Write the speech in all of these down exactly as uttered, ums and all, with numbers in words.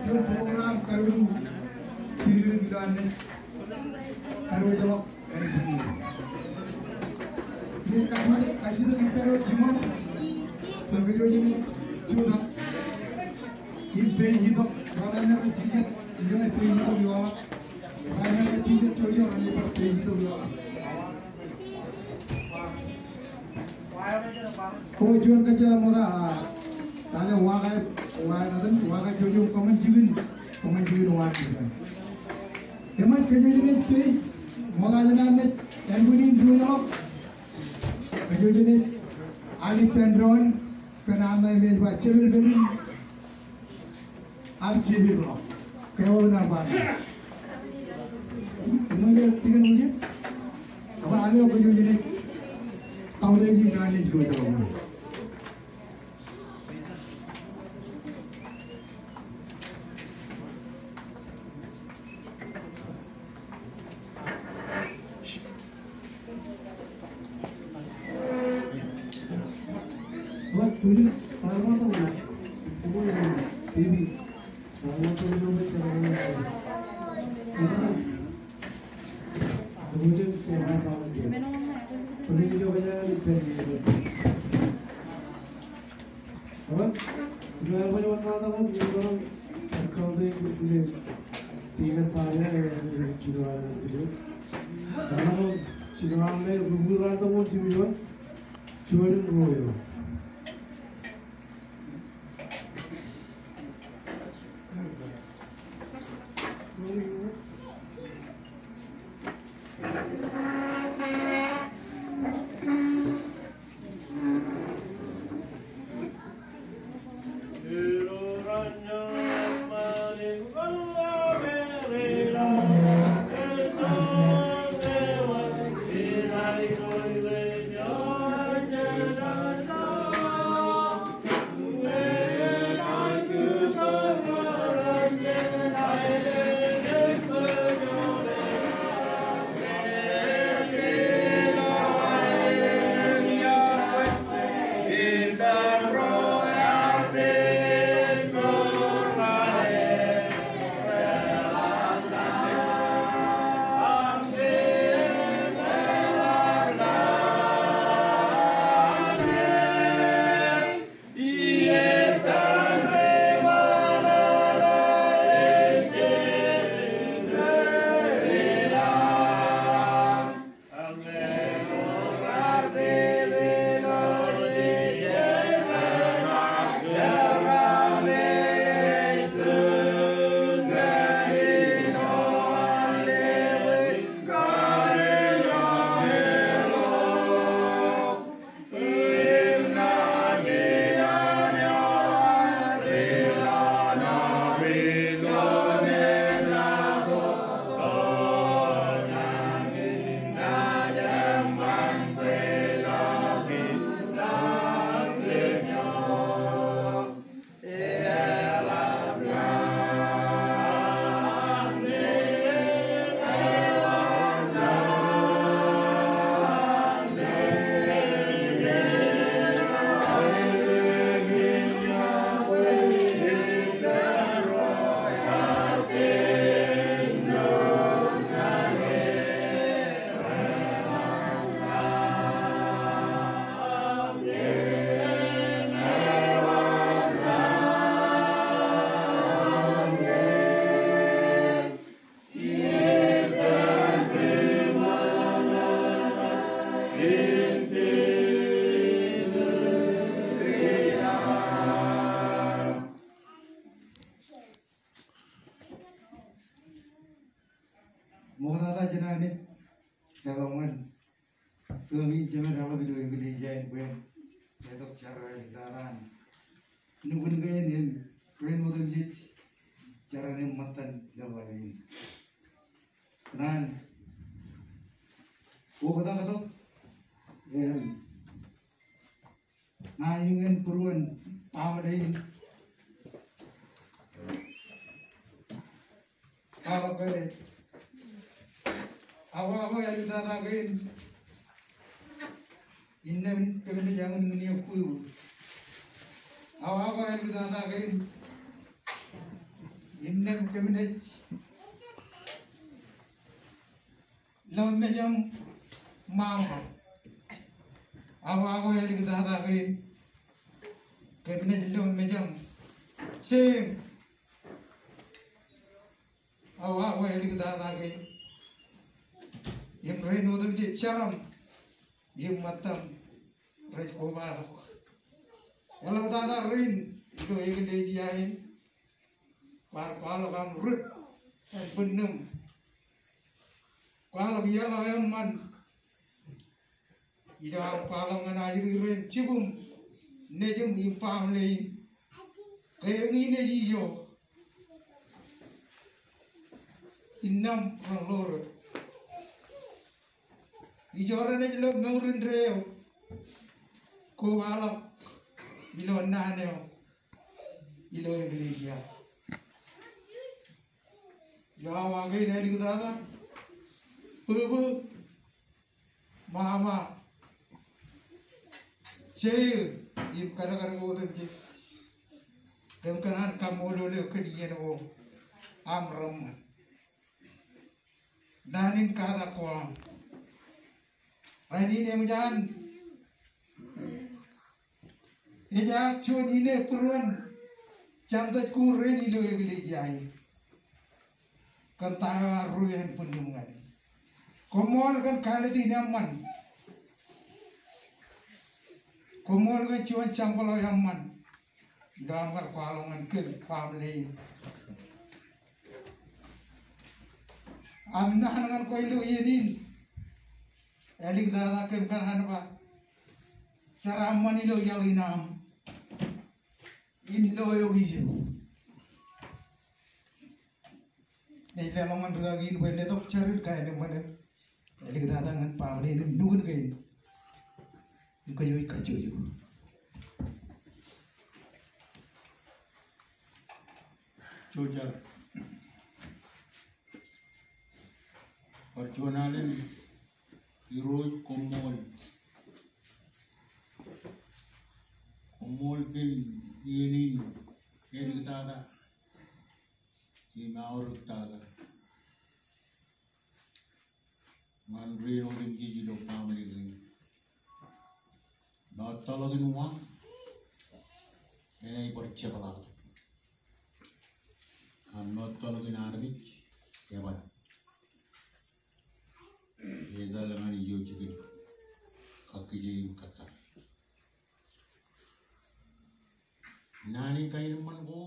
Juon program karuo jidik ilo an naaj karuo ḷọk ānbwinnid. Im kajjitōk, kajjitōk ippān wōt jiṃor bwe kōj jenaaj jutak im peiḷ itok. Raṇe eo ej jijet, ijeṇe peiḷ itok ioḷọk. Raṇe eo ej jijet, jouj im raṇe ej bar peiḷ itok ioḷọk. O, juon kajjitōk ṃokta, a, tale wa ke, wa etan, wa ke jouj im kōṃṃan jikin, kōṃṃan jikin wa ke. Eṃōj kōj jenaaj face, ṃokta jenaaj ānbwinnid in diwōjḷọk. Kōj jenaaj al ippān doon, kōn an ṇe im ej ba jepelpel in. Ak jepel ḷọk. Ke wōn an ba. Āinwōt ke tikōn wōj. Ak ale eo kōj jenaaj kautiej in an ej diwōjḷọk. Ṃoktata jenaaj eḷọk ñan Bwe in jemed eḷap ilo eklejia in bwe en letok jar eo ej tata an nukun kein im ren otemjej jar eo eṃṃan ilo ḷap in. Kōṇaan oktak tok im ña iñin būruon baaṃle in. Kwaḷọk ke awa ko āliktata kein innām kōmij jañin ñan eok bwe awa ko āliktata kein Innām kōm naaj lo mejaṃ ṃaṃa. Awa ko āliktata kein. Kōm naaj lo mejaṃ. Jeim. Awa ko āliktata kein. Im rein otemjej, jeraṃ im ṃōttaṃ rej kobatok. Eḷaptata rein ilo eklejia in. Kwaar kwaḷọk aṃ rūt ānbwinnūṃ. Kwaḷọk iaḷ eo eṃṃan. Ilo aṃ kwaḷọk ñan ajri rein jibūṃ, nejūṃ im baaṃle in. Ke eñin ej ijo, innām ren ḷoor eok. Ijo renaaj lo mour indeeo. Kobaḷọk ilo naan eo ilo eklejia. Ilo awa kein āliktata, bōbō, ṃaṃa, jeeō, im kadkad ko otemjej. Kōm kōṇaan kaṃṃoolol eok kōn iien ko aṃ reṃṃan. Naan in katak ko aṃ. Rainin eṃōj an ejaak juon ine būruon jān tōj ko rein ilo eklejia in. Kōn ta eo ear ruo ānbwinnūṃ ñan e. Koṃṃool kōn kāālōt in eṃṃan. Koṃṃool kōn juon jeṃḷọk eṃṃan. Ilo aṃ kar kwaḷọk ñan kōm baaṃle in. Aṃ naan ñan kwe ilo iien in. Āliktata kōm kōṇaan ba, jeraaṃṃan ilo iaḷ in aṃ im lo eok ijo. Ij leḷọk ñan rikaki in bwe en letok jar in kaenōṃṃan eok. Āliktata ñan baaṃle in im nukun kein. Im kōjwōj kajjojo. Jar. Bar juon alen, Irooj, koṃṃool. Koṃṃool kōn iien in āliktata im aorōktata ñan rein otemjej ilo baaṃle kein. Ṃottolọk in waṃ enaaj bar jepḷaaktok. Ak ṃottolọk in armej eban. Etal ñan ijo jikin kakkije im kōttar. Naan in kaenōṃṃan ko.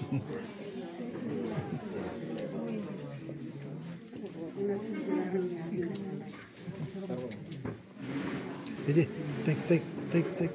Ej, tek, tek, tek, tek.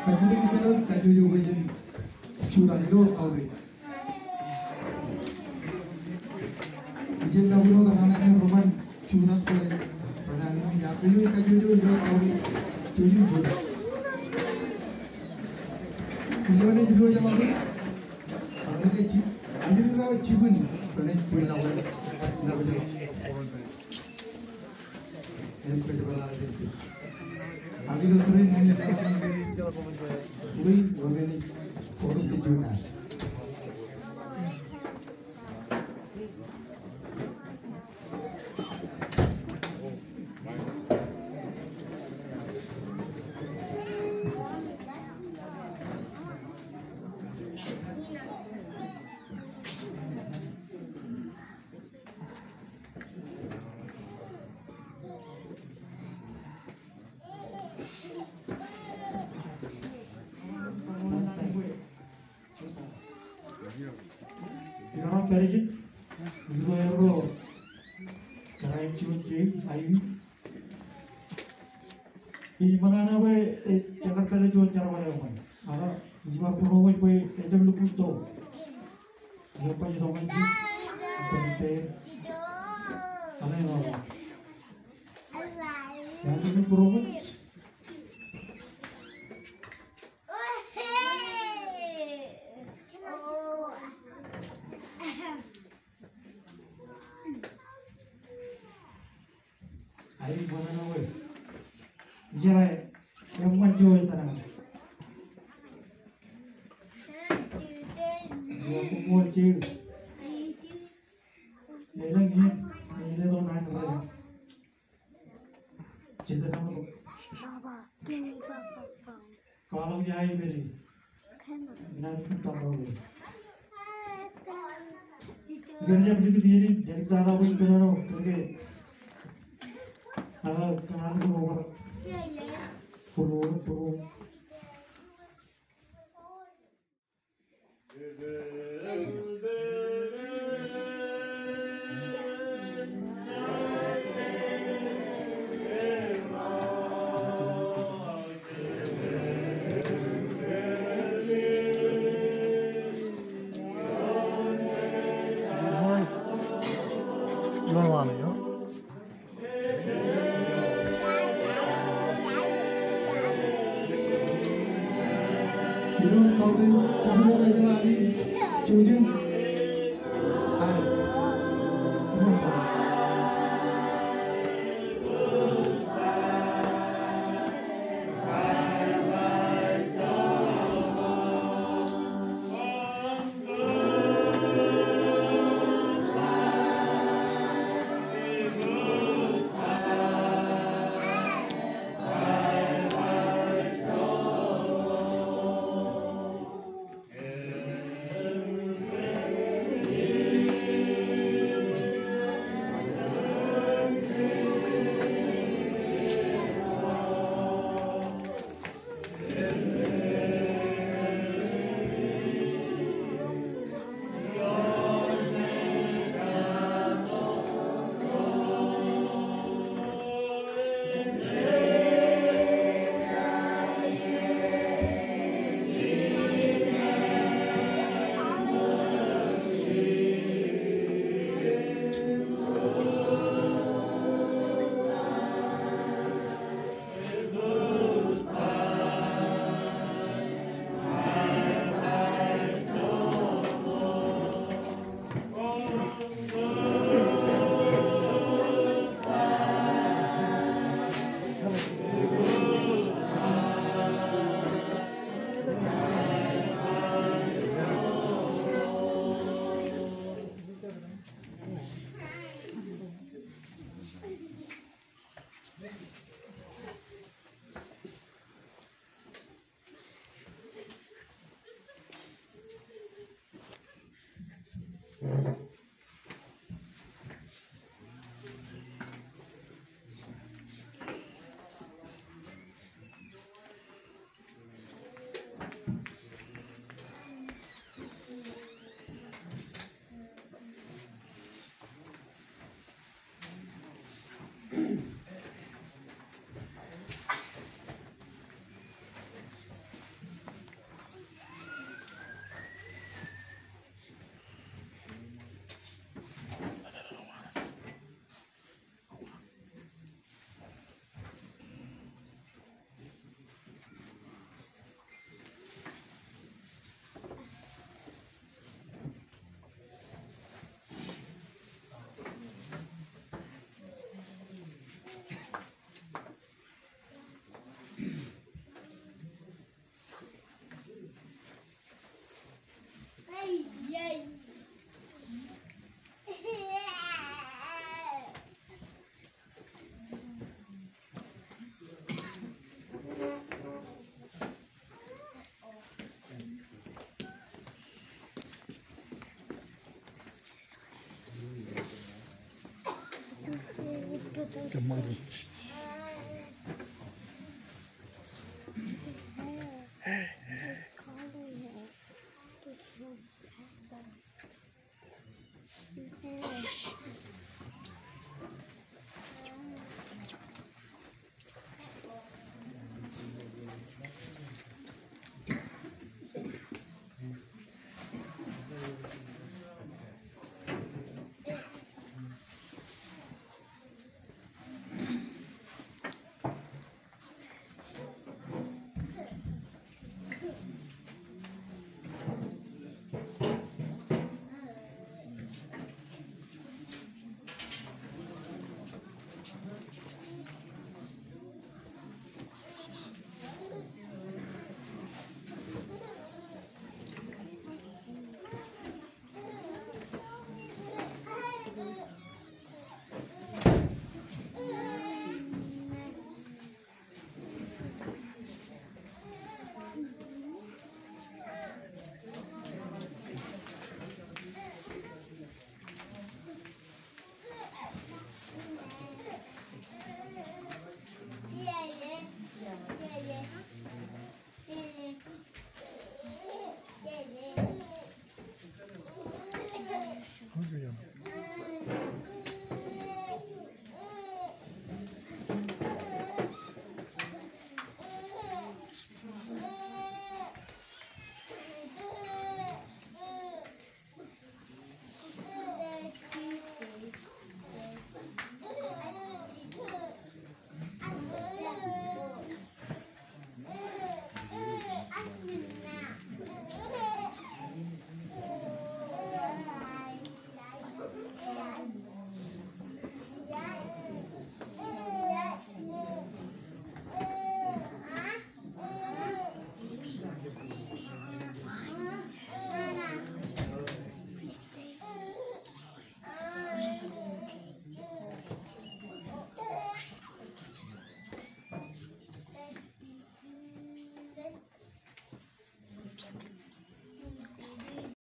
Kajjitōk ilo, kajjojo bwe jen jutak ilo kautiej. Ij lọk ilo raṇe eo rej ban jutak bwe ren, kajjojo, kajjojo ilo kautiej. Jutak. Ilo ṇe ilo jeḷā ke, ak ṇe ke ji, ajri ro jibwin, ṇe bwil ḷọk, ṇe bwil ḷọk. Ilo ro pād ijin, ilo ro, kōrā in juon jeik, aiwi. Ij ṃōṇōṇō bwe, eh, ej kar pād juon jerbal eo ṃōṇōṇō. Ak ij bar būroṃōj bwe ejjab lukkuun to. Ej baj itok ñan jin. Itok ñan pein. Amen. Ij bar būroṃōj. Amen. Ij bar eṃṃan juon etaṇ. Ij bar eṃṃan juon. Elōñ in, ej letok naan ro. Jete kaṃto. Kwaḷọk ia ipedi. Naan kaṃto. Ikar jab likūt iien in, āliktata bwe kōnono, kōnke. Ak kōṇaan ko bar. Būruō, būruō.